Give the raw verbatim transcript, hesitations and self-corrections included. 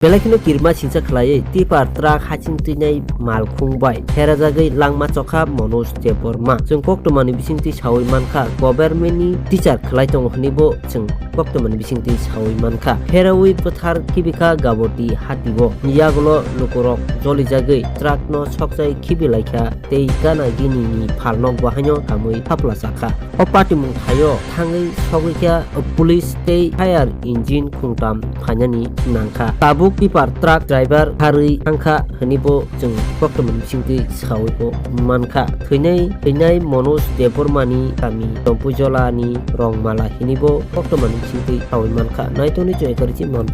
Belai kheno kirima singcha khlaiwi tipper truck haching twinai malkhung bai pherajagwi langma chokha Manoj Debbarma. Chwng koktwmani bisingtwi sawi mankha, government ni teacher khlai tongo hwnwi bo chwng koktwmani bisingtwi sawi mankha. Pherawi bwthar khibikha Gaboti hatio. Yagulo lukurok jolijagwi truck no sokjai khibilaikha tei gana gini ni phalnok bahaino kamwi thapla chakha. O patimung thaio thangwi sogwikha police tei fire engine khungtam phainani nangkha. Tabuk tipper truck driver harwi thangkha hwnwi bo chwng koktwmani bisingtwi sawi bo mankha. Thwinai, thwinai Manoj Debbarmani kami Tompuijolani Rongmala hwnwi bo koktwmani bisingtwi sawi mankha. Naitoni chwng ekorichi man.